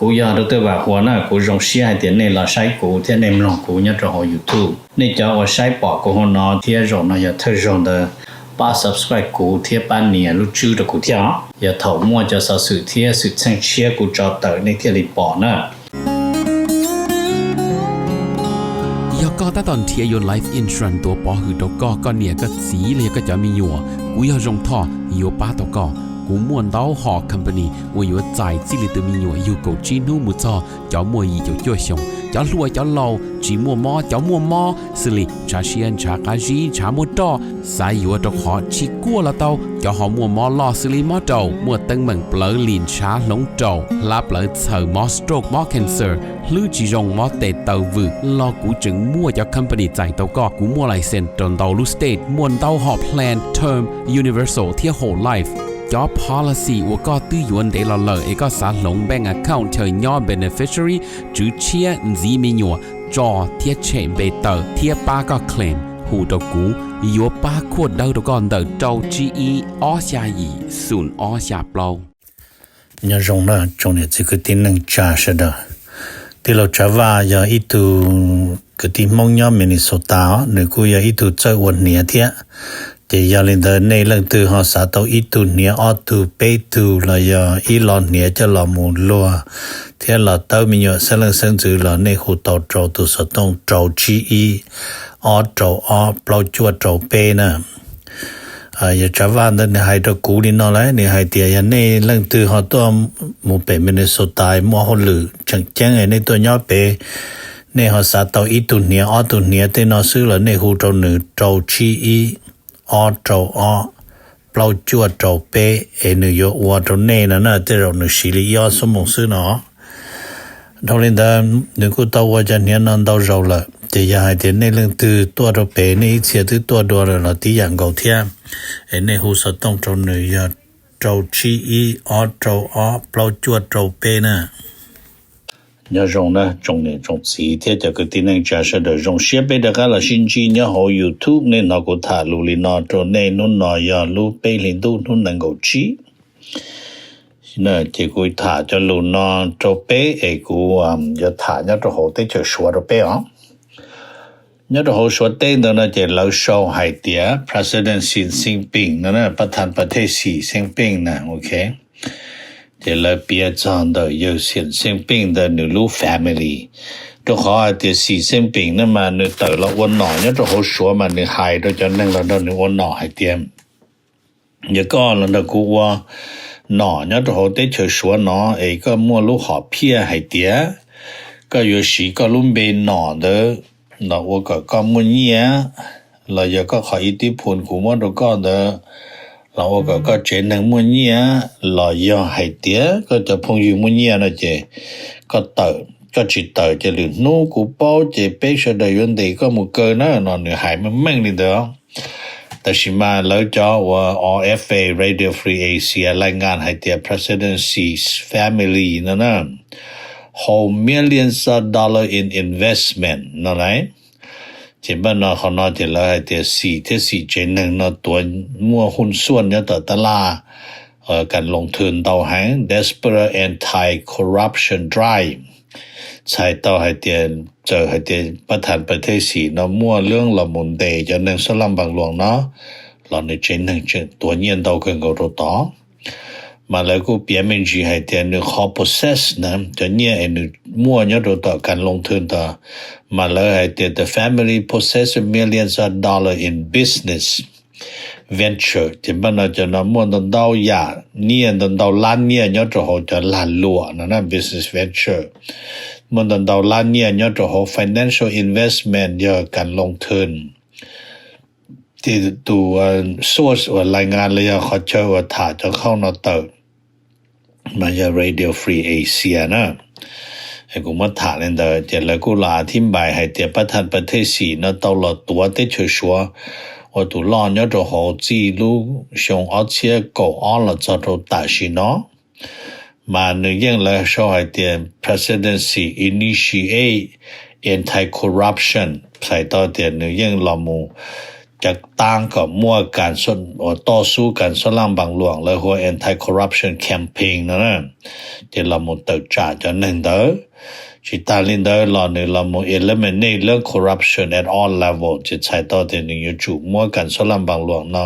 Kuv yog Dr. Vam Huas na, kuv zoo siab hais tias nej los saib kuv thiab nej mloog kuv nyob rau hauv YouTube. Nej cov uas saib pom kuv hauv no thiab zaum no yog thawj zaug ntawd, pab subscribe kuv thiab pab nias lub tswb rau kuv thiab os. Yog thaum muaj cov xov xwm thiab xwm txheej tshiab kuv tso tawm nej thiaj li pom na. Yog koj tab tom nrhiav yuav life insurance tuav pov hwm rau koj, koj niam koj txiv los yog koj cov me nyuam, kuv yog Zoo Thoj yuav pab tau koj. Kuv muaj ntau hom company uas yuav txais txij li tus me nyuam yug kaum tsib hnub mus txog cov muaj yim caum cuaj xyoos, cov hluas cov laus, tsis muaj mob cov muaj mob, xws li ntshav siab ntshav qab zib ntshav muaj roj, xav yuav rau qhov tsis kuaj los tau, cov ho muaj mob loj xws li mob raum, muaj teeb meem plawv lim ntshav hloov raum, hlab plawv txhaws, mob stroke mob cancer, hlwb tsis zoo mob tes taw vwm los kuv tseem muaj cov company txais tau koj. Kuv muaj license rau ntau lub state, muaj ntau hom plan term, universal thiab whole life. Cov policy uas koj twb yuav ntev los lawm es koj xav hloov bank account chaw nyob beneficiary, tswv tshiab, ntxiv me nyuam, tso thiab tshem npe tawm thiab pab koj claim, hu rau kuv, yuav pab khuaj dawb rau koj ntawm rau tsib ib ob xya yim xoom ob xya plaub. Nyob zoo na tsoom niam txiv kwv tij neej tsa sawv daws. Tij laug Tsav Vaj yog ib tug kwv tij Hmoob nyob Minnesota os, nws kuj yog ib tug txawj ua hniav thiab. Ces yog li ntawd nej leej twg ho xav tau ib tug hniav ob tug peb tug los yog ib lo hniav coj los mus luag thiab los tawb me nyuam xeeb leej xeeb ntxwv los nej hu tau rau tus xov tooj rau tsib ib ob rau ob plaub cuaj rau peb na. Yog Tsav Vaj ntawd nws hais rau kuv li no lawm, nws hais tias yog nej leej twg ho tuaj mus pem Minnesota muaj hauj lwm tseem ceeb nej tuaj nyob pem, nej ho xav tau ib tug hniav ob tug hniav tej no xwb los nej hu rau nws rau tsib ib ob rau ob plaub cuaj rau peb es nws yuav ua rau nej no na, tej zaum nws siv li ib ob xuab moos xwb no. Dhau li ntawd nws kuj tau ua cov hniav no ntau zaus lawm, ces yog hais tias nej leej twg tuaj rau pem nej ib txhia twb tuaj dua lawm los tib yam nkaus thiab, es nej hu xov tooj rau nws yog rau tsib ib ob rau ob plaub cuaj rau peb na. Nyob zoo na tsoom niam tsoom txiv thiab cov kwv tij neej tsa sawv daws, zoo siab peb rov qab los sib ntsib nyob hauv YouTube. Nej hnov kuv tham lus li no rau nej hnub no yog lub peb hlis ntuj hnub nees nkaum tsib. Ces kuv tham cov lus no rau peb es kuv yuav tham nyob rau hauv teb chaws Suav rau peb os. Nyob rau hauv Suav teb ntawd no ces lawv sau hais tias President Xi Jinping no, pab tha pab thej Xi Jinping na, ok. Ces lawv piav txog ntawm yawg Xi Jinping ntawd nws lub family, rau qhov hais tias Xi Jinping no mas nws tawm los ua nom nyob rau hauv Suav mas nws hais rau cov neeg los nrog nws ua nom hais tias, yog koj los nrog kuv ua nom nyob rau hauv teb chaws Suav no es koj muaj lub hom phiaj hais tias koj yuav siv koj lub npe nom ntawd los ua kom koj muaj nyiaj, los yog koj qhov ib tib phun kuv muab rau koj ntawd los ua kom koj tsev neeg muaj nyiaj, los yog hais tias koj cov phooj ywg muaj nyiaj no ces koj tawm, koj tsis tawm ces lwm hnub kuv paub ces peb sawv daws yuav ntes koj mus kaw na no, nws hais meej meej li ntawd. Tab sis mas lawv cov uas R F A, Radio Free Asia, lais ngas hais tias President Xi's family no na hold millions of dollar in investment no na. Ces npaj no qhov no ces lawv hais tias Xi thiab Xi tsev neeg no tuav muaj hun xuaj nyob tom tab laj, kas loos thwm ntau heev, desperate anti-corruption drive. Txhais tau hais tias txawm hais tias pab tha pab thej Xi no muaj leej los mus ntes cov neeg xob laj npaas luas no los nws tsev neeg tseem tuav nyiaj ntau kawg nkaus rau tod. Mas lawv kuj piav me ntsis hais tias nws qhov possess na, cov nyiaj es nws muaj nyob rau tom kas loos thwm ntawd, mas lawv hais tias the family possesses millions of dollar in business venture. Ces npaj no cov no muaj ntau ntau yam nyiaj, ntau ntau lab nyiaj nyob rau hauv cov lag luam no na, business venture. Muaj ntau ntau lab nyiaj nyob rau hauv financial investment, yog kas loos thwm. Ces tus source uas lais ngas los yog qhov chaw uas tham cov khauj no tawm mas yog Radio Free Asia na. Kuv muab tham li ntawd ces lawv kuj los thib npais hais tias pab tha pab thej Xi no tau los tuav teb chaws Suav ua tus loj nyob rau hauv txij lub xyoo ob txhiab kaum ob los txog rau tam sim no. Mas nws yeej lawv sau hais tias President Xi initiate anti-corruption, txhais tau tias nws yeej los mus cov taab kom muaj kas, uas toj xub kas xab laj npaas luam lawv hu ua anti-corruption campaign no na, ces los mus tawm tsam cov neeg ntawd. Tsis tas li ntawd los nws los mus eliminate lub corruption at all level, ces txhais tau tias nws yuav tsum muab kas xab laj npaas luam no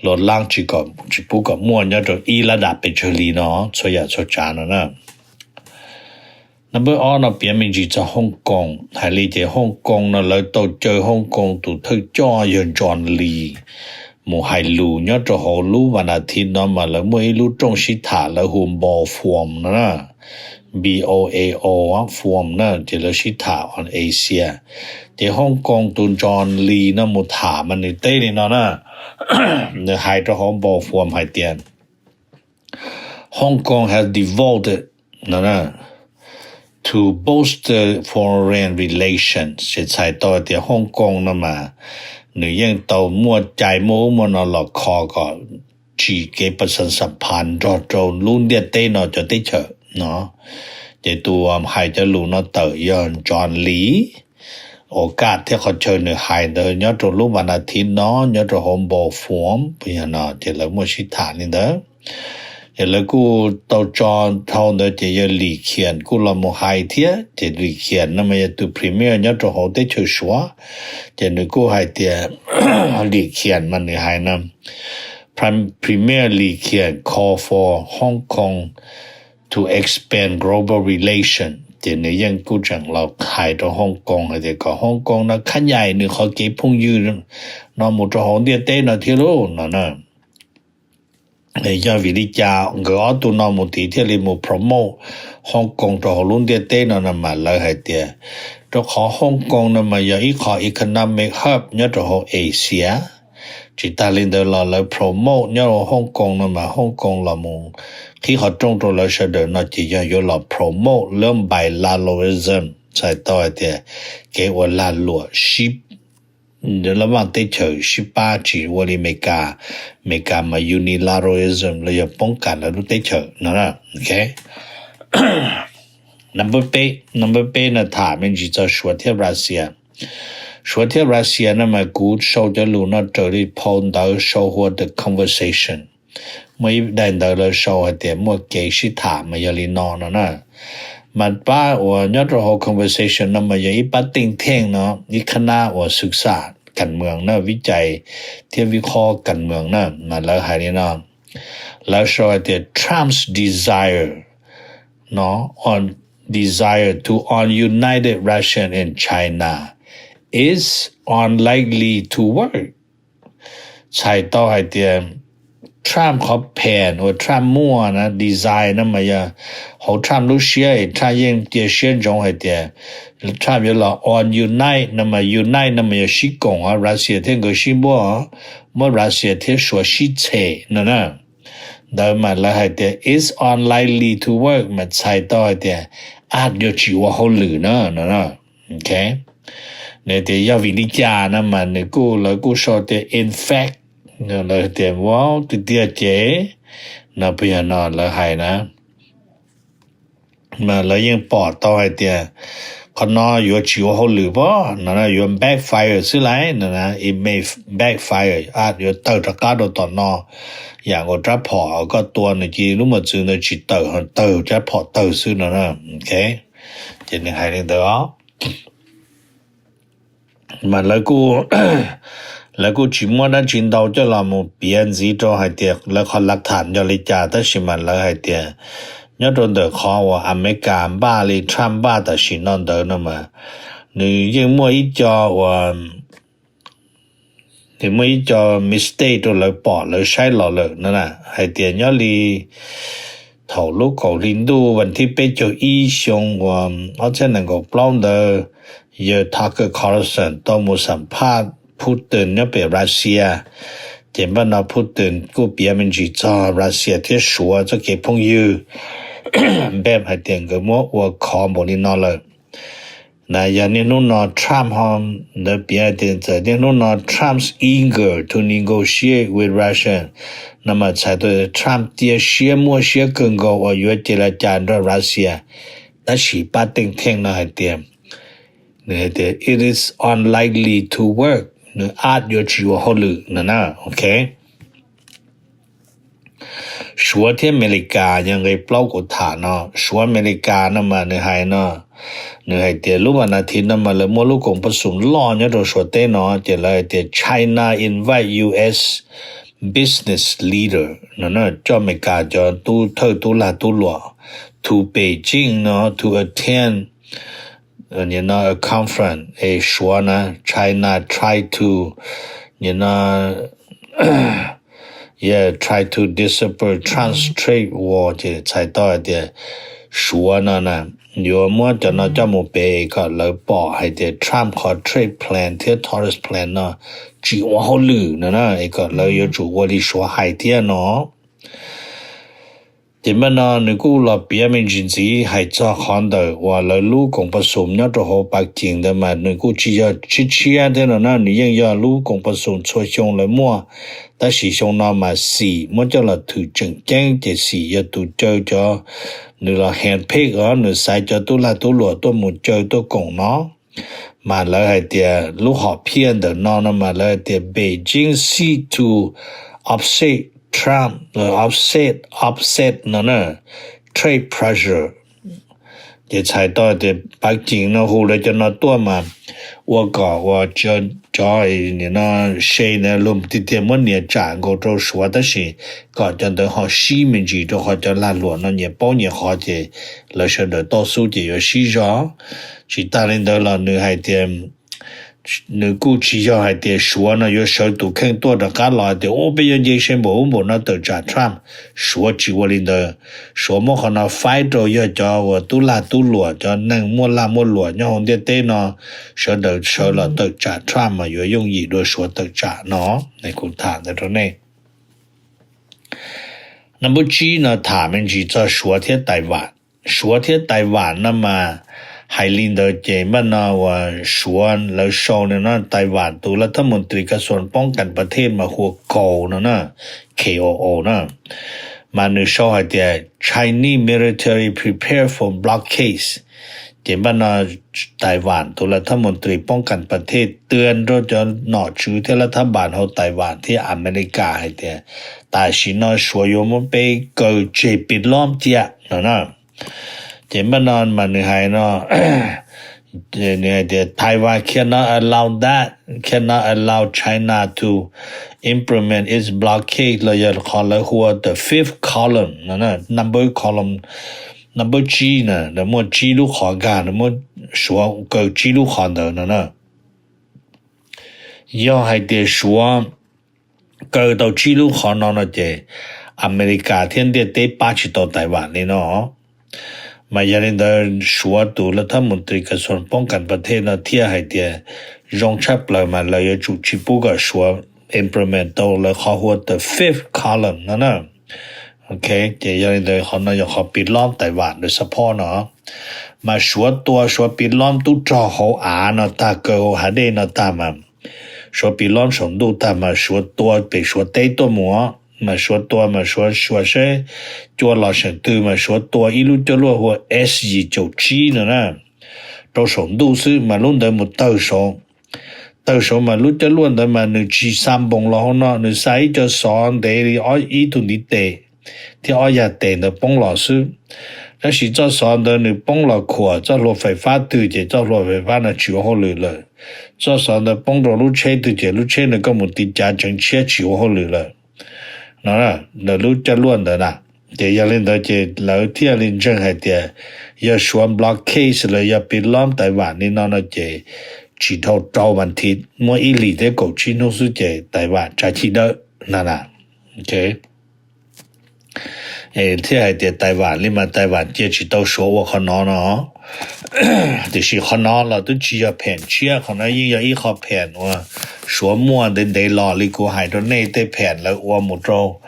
luas laab tsis pub kom muaj nyob rau ib lab dam pes tsawg li no txhua yam txhua tsav no na. Number ob no piav me ntsis txog Hooj Koos. Hais li ces Hooj Koos no lawv tau caw Hooj Koos tus thawj coj yog John Lee mus hais lus nyob rau hauv lub vas as thiv no mas lawv muaj ib lub rooj sib tham lawv hu Boao Forum no na, B O A O Forum na, ces lawv sib tham on Asia. Ces Hooj Koos tus John Lee no mus tham mas nws teb li no na, nws hais rau hauv Boao Forum hais tias Hong Kong has devoted to bolster foreign relations, ces txhais tau tias Hong Kong no mas nws yeej tau muaj cai muaj ub muaj no los kho kom tsim kev pas xas xam phas nrog rau lub ntiaj teb no cov teb chaws no. Ces tus hais cov lus no tawm yog John Lee. Ua kaj thiab qhov chaw nws hais ntawd nyob rau lub vas as thiv no nyob rau hauv Boao Forum no, ces lawv muaj sib tham li ntawd. Ces lawv kuj tau tso dhau ntawd ces yog Lis Khian kuj los mus hais thiab. Ces Lis Khian no mas yog tus premier nyob rau hauv teb chaws Suav. Ces nws kuj hais tias, Lis Khian mas nws hais no, Premier Lis Khian call for Hong Kong to expand global relation. Ces nws yeej kuj tseem los hais rau Hong Kong hais tias kom Hong Kong no khab nyaim nws qhov kev phooj ywg no mus rau hauv ntiaj teb no thiab lauj no na. Yog vim li cas nkawd ob tug no mus tid thiaj li mus promote Hong Kong rau hauv lub ntiaj teb no no mas lawv hais tias rau qhov Hong Kong no mas yog ib qho economic hub nyob rau hauv Asia. Tsis tas li ntawd los lawv promote nyob rau Hong Kong no mas Hong Kong los mus qhib qhov rooj rau lawv sawv daws no ces yog yuav los promote lub bilateralism, txhais tau hais tias kev ua lag luam sib, lub vaaj teb chaws sib pab tsis ua li Amelikas. Amelikas mas unilateralism los yog poob kas lawv lub teb chaws no. Number peb no tham me ntsis txog Suav thiab Russia. Suav thiab Russia no mas kuv sau cov lus no raws li phau ntawv sau hu ua The Conversation. Muaj ib daim ntawv lawv sau hais tias muaj kev sib tham mas yog li no no na. Mas pab uas nyob rau hauv Conversation no mas yog ib pab teej theej no, ib khab nab uas xwm xam kas moos na, vib cais thiab vib qhob kas moos na, mas lawv hais li no. Lawv sau hais tias Trump's desire no, desire to unite Russia and China is unlikely to work. Txhais tau hais tias Trump qhov plan uas Trump muaj na, design no mas yog hauv Trump lub siab, Trump yeej cia siab ntsoov hais tias Trump yuav los unite no mas, unite no mas yog sib koom, Russia thiab nkawd sib npuab, muab Russia thiab Suav sib txhem no na. Ntawd mas lawv hais tias it's unlikely to work mas txhais tau hais tias a yuav tsis ua hauj lwm na no. Nws tias yog vim li cas no mas nws kuj, lawv kuj sau tias in fact, lawv tias wow, tiag tiag ces no, puas yog no lawv hais na. Mas lawv yeej pom tau hais tias qhov no yuav tsis ua hauj lwm pob no, yuav backfire xwb lauj no, it may backfire, yuav tawg rov qab rau tom no. Yam nkaus rab phom koj tua nws cia lub mos txwv ntawd tsis tawm, tawg rab phom tawg xwb no. Ces nws hais li ntawd os. Mas lawv kuj tsis muab dab tsi ntau coj los mus piav ntxiv rau hais tias lawv qhov lav tham yog li cas, tab sis mas lawv hais tias nyob rau ntawm qhov uas Amelikas npaj li Trump npaj tam sim no ntawd no mas nws yeej muaj ib co uas nws muaj ib co mistake rau lawv pom lawv saib los lawm no na, hais tias nyob li thaum lub kaum hli ntuj vas thib peb caug ib xyoo uas ob txhiab nees nkaum plaub ntawd, yawg Tucker Carlson tau mus xam phaj Putin nyob pem Russia. Ces npaj no Putin kuj piav me ntsis txog Russia thiab Suav txoj kev phooj ywg, npaj hais tias nkawd muab ua khov npaum li no lawm. Na yog niaj hnub no Trump ho, ntawd piav hais tias txawm niaj hnub no Trump's eager to negotiate with Russia no mas txhais tau Trump cia siab muaj siab kawg nkaus uas yuav ces li cas nrog Russia. Tab sis pab teej theej no hais tias, nws hais tias it is unlikely to work. nws ab yuav tsis ua hauj lwm no na, ok. Suav thiab Amelikas yog nqe plaub kuv tham no. Suav Amelikas no mas nws hais no, nws hais tias lub vas nas thiv no mas lawv muaj lub koom pab xum loj nyob rau Suav teb no ces lawv hais tias China invite U S business leader no, coj Amelikas cov tub thawj tub lag tub luam to Beijing no to attend a conference es Suav na, China try to, you know, yeah, try to disable Trump's trade war ces txhais tau hais tias Suav no na yuav muab cov no coj mus pem es kom lawv pom hais tias Trump qhov trade plan thiab tariff plan no tsis ua hauj lwm no na, es kom lawv yuav tsum ua li Suav hais thiab no. Ces npaj no nws kuj los piav me ntsis ntxiv hais txog qhov ntawm uas lawv lub koom pab xum nyob rau hauv Pas Kis ntawd mas nws kuj tsis yog tshiab tshiab thiab no na, nws yeej yog lub koom pab xum txhua xyoo lawv muaj, tab sis xyoo no mas Xi muab coj los thwm tseem ceeb ces Xi yog tus caw cov, nws los hand pick os, nws xaiv cov tub lag tub luam tuaj mus caw tuaj koom no. Mas lawv hais tias lub hom phiaj ntawm no no mas lawv hais tias Beijing seek to offset Trump, offset, offset no na, trade pressure. Ces txhais tau tias Pas Kis no hu lawv cov no tuaj mas ua kom uas cov no se na luag tiag tiag muab nias tsam nkaus rau Suav tab sis kom cov ntawd ho sib me ntsis rau qhov cov lag luam no nyias paub nyias qhov ces lawv sawv daws toj xub ces yuav sib zog. Tsis tas li ntawd los nws hais tias nws kuj tsis yog hais tias Suav no yuav sawv tus kheej tuaj rov qab los hais tias ua peb yuav nce se npaum ub npaum no tawm tsam Trump. Suav tsis ua li ntawd. Suav muab qhov no faib rau yog cov uas tub lag tub luam, cov neeg muaj lag muaj luam nyob hauv ntiaj teb no sawv daws sawv los tawm tsam Trump mas yuav yooj yim dua Suav tawm tsam no. Kuv tham ntawd rau nej. Number tsib no tham me ntsis txog Suav thiab Taiwan. Suav thiab Taiwan no mas hais li ntawd ces npaj no uas Suav lawv sau no na, Taiwan tus laj thab mus tris kas xuas poob kas pas thej mas hu ua Koo no na, K O O na. Mas nws sau hais tias Chinese military prepare for blockade. Ces npaj no Taiwan tus laj thab mus tris poob kas pas thej twb nrog cov nom tswv thiab laj thab npas hauv Taiwan thiab Amelikas hais tias tam sim no Suav yuav muab peb kaw tseg pis lob cia no na. Ces npaj no mas nws hais no, nws hais tias Taiwan cannot allow that, cannot allow China to implement its blockade los yog qhov lawv hu ua the fifth column no, number column, number tsib na, lawv muaj tsib lub qhov nkag, lawv muab Suav kaw tsib lub qhov ntawd no na. Yog hais tias Suav kaw tau tsib lub qhov no no ces Amelikas thiab ntiaj teb pab tsis tau Taiwan li no. Mas yog li ntawd Suav tus laj thab mus tris kas xuas poob kas pas thej no thiaj hais tias zoo tshaj plaws mas lawv yuav tsum tsis pub kom Suav implement tau lawv qhov hu ua the fifth column no na. Ok, ces yog li ntawd qhov no yog qhov pis lob Taiwan lawv support no. Mas Suav tua Suav pis lob tub rog hauv av no tag, kaw hauv hav dej no tag mas Suav pis lob saum ntuj tag mas Suav tua pem Suav teb tuaj mus, mas Suav tua mas Suav xyuas seb cua los seem twg mas Suav tua ib lub cuaj luaj hu ua S yim caum tsib no na, rau saum ntuj xwb mas lub ntawd mus tawg saud. Tawg saud mas lub cuaj luaj ntawd mas nws tsis xa npoos los hauv no, nws xa ib co xov ntev li ib tug ntiv tes thiab ob yag tes ntawd poob los xwb. Tab sis txoj xov ntawd nws poob los khuam txoj hlua fais fab twg ces txoj hlua fais fab no tsis ua hauj lwm lawm. Txoj xov ntawd poob rau lub tsheb twg ces lub tsheb ntawd koj mus tiv cav tseev tshiab tsis ua hauj lwm lawm. No, lawv lub cuaj luaj ntawd na. Ces yog li ntawd ces lawv thiaj li ntseeg hais tias yog Suav blockade los yog pis lob Taiwan li no no ces tsis dhau rau vas thiv, muaj ib hlis thiab kaum tsib hnub xwb ces Taiwan tsav chij dawb na na. Thiaj hais tias Taiwan li mas Taiwan cia tsis tau Suav ua qhov no no. Tiam sis qhov no los twb tsis yog pheem tshiab, qhov no yeej yog ib qho pheem uas Suav muaj ntev ntev los li kuv hais rau nej tej pheem lawv ua mus rau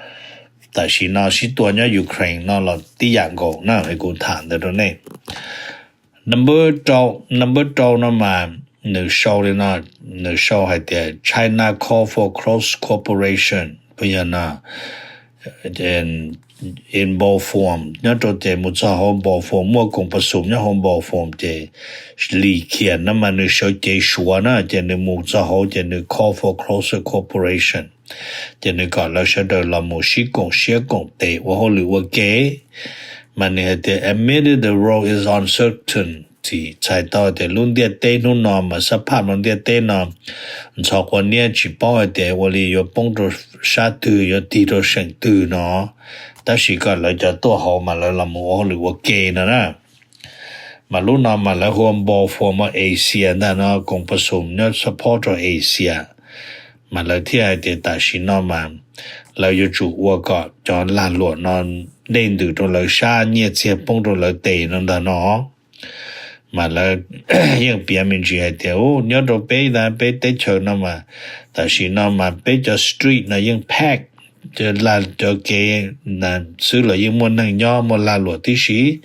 tam sim no sib tua nyob Ukraine no los tib yam nkaus na, kuv tham ntawd rau nej. Number rau, number rau no mas nws sau li no, nws sau hais tias China call for close cooperation, yog no in Bopha Form, nyob rau ces mus txog hauv Bopha Form, muaj koom pas xum nyob hauv Bopha Form ces lis khiam no mas nws sawv cev Suav na, ces nws mus txog hauv ces nws call for closer cooperation, ces nws kom lawv sawv daws los mus sib koom siab koom tes ua hauj lwm ua ke. Mas nws hais tias admitted the road is uncertain, txhais tau tias lub ntiaj teb hnub no mas xab phaj no ntiaj teb no ntxhov quav niab tsis paub hais tias ua li yuav poob rau sab twg yuav tig rau seem twg no, tab sis kom lawv cov tuaj hauv mas lawv los mus ua hauj lwm ua ke no na. Mas lub no mas lawv hu ua Bopha Form Asia ntag no, koom pas xum nyob support rau Asia. Mas lawv thiaj hais tias tam sim no mas lawv yuav tsum ua kom cov lag luam no dej ntws rau lawv sab, nyiaj txiag poob rau lawv tes no ntag no. Mas lawv yeej piav me ntsis hais tias u nyob rau peb, peb teb chaws no mas tam sim no mas peb cov street no yeej pack, cov kev xwb los yeej muaj neeg nyob muaj lag luam tib si,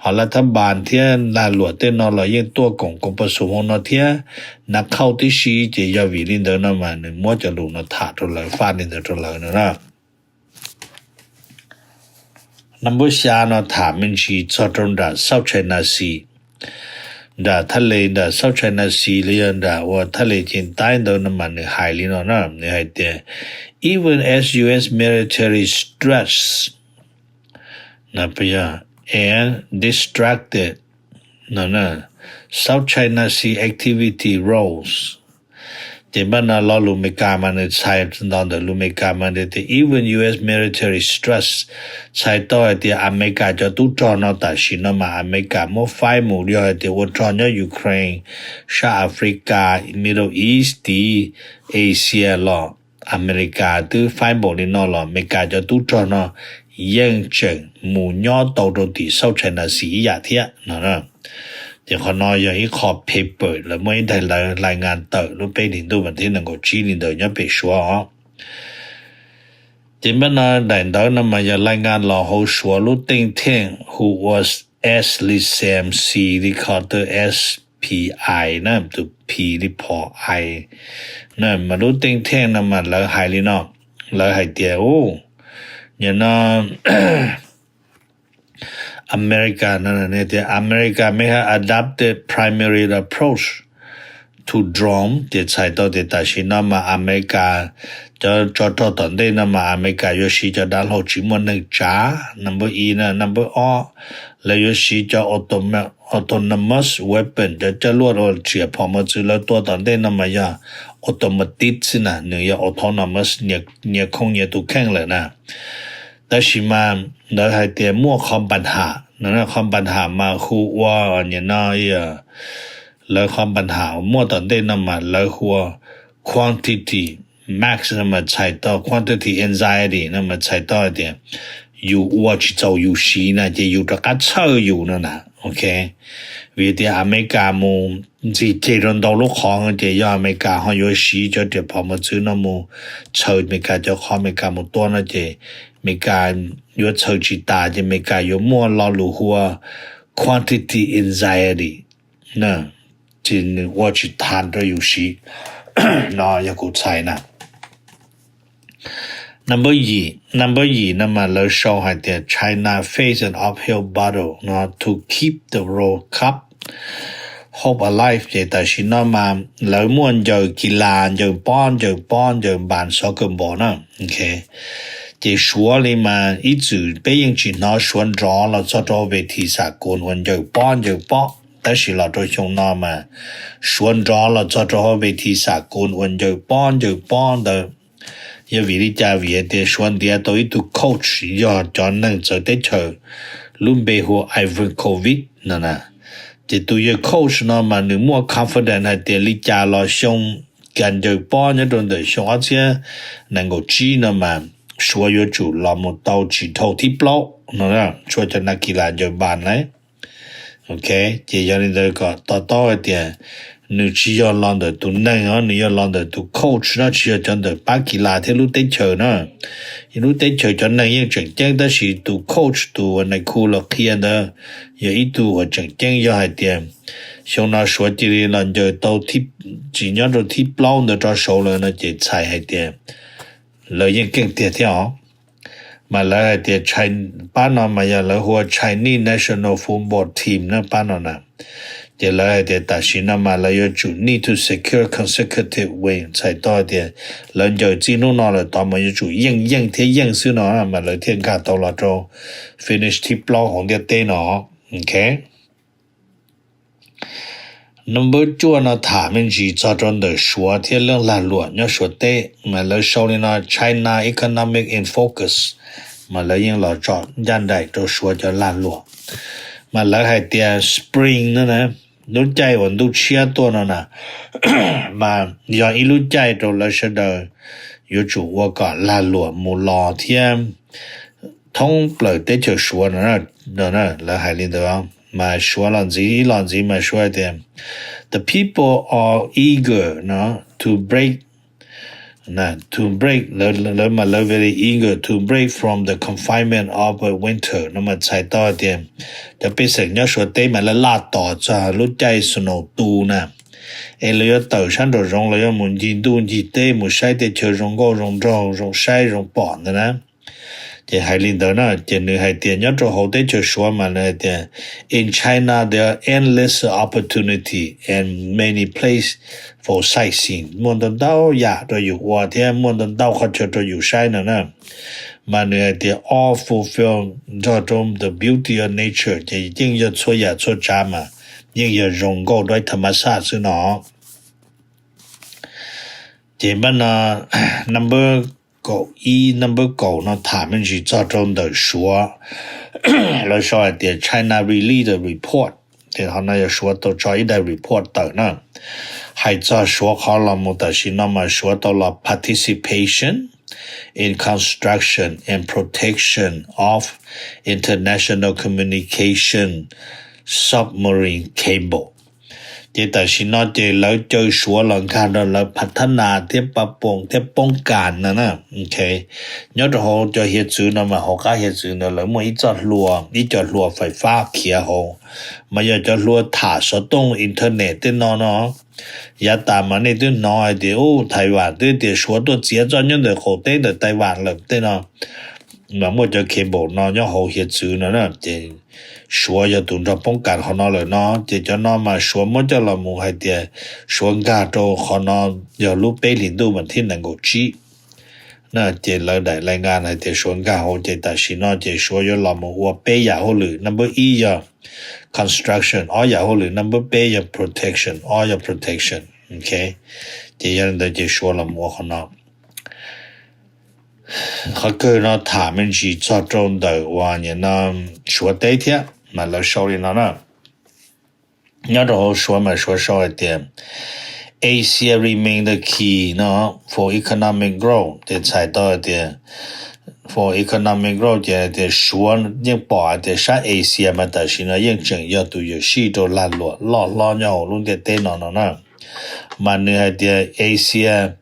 ho laj thab npas thiab lag luam tej no los yeej tuaj koom koom pas xum hauv no thiab, nav khauj tib si, ces yog vim li ntawd no mas nws muab cov lus no tham rau lawv, faj li ntawd rau lawv no na. Number xya no tham me ntsis txog rau nram South China Sea, nram thaj le nram South China Sea los yog nram uas thaj le ceeb taib ntawd no mas nws hais li no na, nws hais tias even as U S military stress and distracted, South China Sea activity rose. Ces npaj no lo lus Amelikas mas nws txhais nto ntawm lus Amelikas mas nws tias even U S military stress, txhais tau hais tias Amelikas cov tub rog no tam sim no mas Amelikas muab faib mus yog hais tias ua rog nyob Ukraine, sab Africa, Middle East, tid Asia los Amelikas twb faib npaum li no los Amelikas cov tub rog no yeej tseem mus nyob tau rau tim South China Sea ib yam thiab no. Ces qhov no yog ib qho paper lawv muaj ib daim hlais ngas tawm lub peb hlis ntuj vas thib nees nkaum tsib li ntawd nyob pem Suav os. Ces npaj no daim ntawv no mas yog hlais ngas los hauv Suav lub think tank hu ua S li Sam, C li Carter, S P I na, tus P li Paul, I na, mas lub think tank no mas lawv hais li no, lawv hais tias u, nim no America no tias America may have adopted primary approach to drone, ces txhais tau tias tam sim no mas Amelikas cov tsov rog tom ntej no mas Amelikas yuav siv cov dav hlau tsis muaj neeg tsav, number ib na, number ob, lawv yuav siv cov autonomous weapon, cov caj luaj uas riam phom mos txwv, lawv tua tom ntej no mas yog automatic xwb na, nws yog autonomous, nyias khooj nyias tus kheej lawm na. Tab sis mas lawv hais tias muaj qhov npas ham, qhov npas ham mas hu ua nim no, lawv qhov npas ham muaj tom ntej no mas lawv hu ua quantity max no mas txhais tau quantity anxiety no mas txhais tau hais tias yus ua tsis txaus yus siv na ces yus rov qab txhawj yus no na, ok. Vim tias Amelikas mus ntxig ceg rau ntau lub qhov ces yog Amelikas ho yuav siv cov riam phom mos txwv no mus txhawv Amelikas cov qhov Amelikas mus tua no ces Amelikas yuav txhawv tsis tas ces Amelikas yuav muaj lo lus hu ua quantity anxiety, ces nws ua tsis tas rau yus siv no yog kuv txhais na. Number yim, number yim no mas lawv sau hais tias China face an uphill battle no to keep the World Cup hope alive, ces tam sim no mas lawv muaj ncaws kis las, ncaws pob, ncaws pob, ncaws npas, soccer ball na. Ces Suav li mas ib txwm peb yeej tsis hnov Suav nrov los txog rau hauv ves this xam koos uas ncaws pob ncaws pob, tab sis los rau xyoo no mas Suav nrov los txog rau hauv ves this xam koos uas ncaws pob ncaws pob ntawd. Yog vim li cas? Vim hais tias Suav ntiav tau ib tug coach yog cov neeg txawv teb chaws, lub npe hu ua Ivan Kovic no na. Ces tus yawg coach no mas nws muaj confidence hais tias li cas los xyoo, kas ncaws pob nyob rau ntawm xyoo ob txhiab nees nkaum tsib no mas Suav yuav tsum los mus tau tsis dhau thib plaub no, Suav cov nas kis las ncaws npas na. Ok, ces yog li ntawd kom to taub hais tias nws tsis yog los ntawm tus neeg os, nws yog los ntawm tus coach no, tsis yog cov ntawm pab kis las thiab lub teb chaws na. Lub teb chaws cov neeg yeej tseem ceeb tab sis tus coach, tus uas nais khu los qhia ntawd yog ib tug uas tseem ceeb. Yog hais tias xyoo no Suav cia li los ncaws tau tsis nyob rau thib plaub ntawd rau saud lawm no ces txhais hais tias lawv yeej keej tiag thiab os. Mas lawv hais tias pab no mas yog lawv hu ua Chinese National Football Team na pab no na. Ces lawv hais tias tam sim no mas lawv yuav tsum need to secure consecutive win, txhais tau tias lawv ncaws txij hnub no lawm tod mas yuav tsum yeej yeej thiab yeej xwb no mas lawv thiaj nkag tau los rau finish thib plaub hauv ntiaj teb no. Ok. Number cuaj no tham me ntsis txog rau ntawm Suav thiab leej lag luam nyob Suav teb mas lawv sau li no: China economic in focus. Mas lawv yeej los tsom ncaj nraim rau Suav cov lag luam. Mas lawv hais tias spring no na, lub caij uas ntuj tshiab tuaj no na, mas yog ib lub caij rau lawv sawv daws yuav tsum ua kom lag luam mus los thiab thoob plaws teb chaws Suav no. Lawv hais li ntawd. Mas Suav los ntxiv, ib los ntxiv mas Suav hais tias the people are eager to break to break, lawv mas lawv very eager to break from the confinement of winter no mas txhais tau tias cov pej xeem nyob Suav teb mas lawv laj tos txog lub caij snow tu na, es lawv yuav tawm sab nraum zoov, lawv yuav mus ncig ntuj ncig teb, mus saib tej chaw zoo nkauj zoo nraug, zoo saib zoo pom ntawd na. Ces hais li ntawd na, ces nws hais tias nyob rau hauv teb chaws Suav mas nws hais tias in China there are endless opportunity and many place for sightseeing, muaj ntau ntau yam rau yus ua thiab muaj ntau ntau qhov chaw rau yus saib no na. Mas nws hais tias all fulfill nrog rau the beauty of nature, ces yeej yog txhua yam txhua tsav mas yeej yog zoo nkauj dua ib tham mas xaj xwb no. Ces npaj no number kaum ib, number kaum no tham me ntsis txog rau ntawm Suav. Lawv sau hais tias China release the report. Ces qhov no yog Suav tau tso ib daim report tawm na, hais txog Suav qhov los mus tam sim no mas Suav tau los participation in construction and protection of international communication submarine cable. Ces tam sim no ces lawv caw Suav los nkag nrog lawv phav thab nas thiab pab poom thiab poob kas no na. Nyob rau hauv cov hiav txwv no mas hauv qab hiav txwv ntawd lawv muaj ib txoj hlua, ib co hlua fais fab khiav hauv, mas yog cov hlua tham xov tooj internet tej no no. Yav tas mas nej twb hnov hais tias u Taiwan twb tias Suav tuaj txiav txoj nyob ntawm qaum teb ntawm Taiwan lawm tej no. Mas muaj cov cable no nyob hauv hiav txwv no na, ces Suav yog tus nrog poob kas qhov no lawm no, ces cov no mas Suav muab coj los mus hais tias Suav nkag rau qhov no yog lub peb hlis ntuj vas thib nees nkaum tsib na, ces lawv daim lais nkas hais tias Suav nkag hauv, ces tam sim no ces Suav yuav los mus ua peb yam hauj lwm. Number ib yog construction, ob yam hauj lwm. Number peb yog protection, ob yog protection. Ok, ces yog li ntawd ces Suav los mus ua qhov no. Qhov kawg no tham me ntsis txog rau ntawm uas Suav teb thiab mas lawv sau li no na. Nyob rau hauv Suav mas Suav sau hais tias Asia remain the key no for economic growth, ces txhais tau hais tias for economic growth ces hais tias Suav yeej pom hais tias sab Asia mas tam sim no yeej tseem yog tus yuam sij rau lag luam loj hlob nyob hauv lub ntiaj teb no no na. Mas nws hais tias Asia,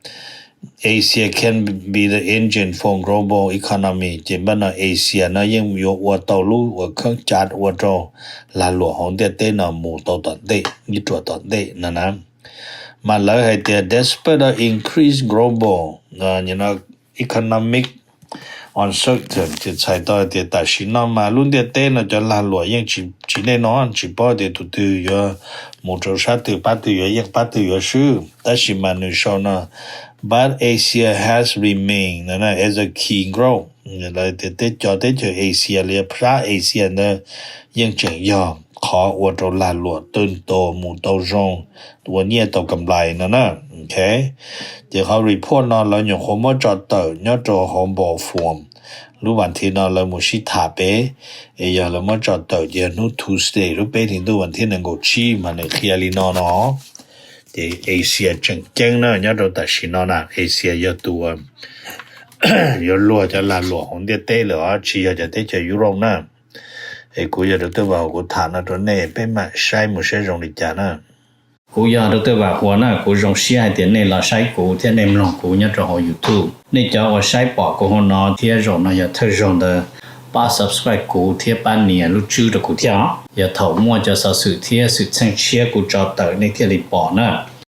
Asia can be the engine for global economy, ces npaj no Asia no yeej yuav ua tau lub uas kheeb cav ua rau lag luam hauv ntiaj teb no mus tau tom ntej, ib ruam tom ntej no na. Mas lawv hais tias despite of increased global economic uncertainty, ces txhais tau tias tam sim no mas lub ntiaj teb no cov lag luam yeej tsis, tsis nej no tsis paub tias tus twg yuav mus rau sab twg, pab twg yuav yeej pab twg yuav swb. Tab sis mas nws sau no, but Asia has remained as a key growth, lawv tias teb, cov teb chaws Asia los yog sab Asia ntawd yeej tseem yog qhov ua rau lag luam twb tau mus tau zoo, ua nyiaj tau kam nplais no na. Ok, ces qhov report no lawv nyuam qhuav muab tso tawm nyob rau hauv npau foom. Lub vas thiv no lawv mus sib tham pem, es yog lawv muab tso tawm ces hnub Tuesday lub peb hlis ntuj vas thib nees nkaum tsib mas nws qhia li no no. Ces Asia tseem ceeb na, nyob rau tam sim no na Asia yog tus yuav luag cov lag luam hauv ntiaj teb lawm os, tsis yog cov teb chaws Europe na. Es kuv yog Doctor Vam Huas, kuv tham no rau nej, peb mam saib mus saib zoo li cas na. Kuv yog Doctor Vam Huas na, kuv zoo siab hais tias nej los saib kuv thiab nej mloog kuv nyob rau hauv YouTube. Nej cov uas saib pom kuv hauv no thiab zaum no yog thawj zaug ntawd, pab subscribe kuv thiab pab nias lub tswb rau kuv thiab os. Yog thaum muaj cov xov xwm thiab xwm txheej tshiab kuv tso tawm nej thiaj li pom na.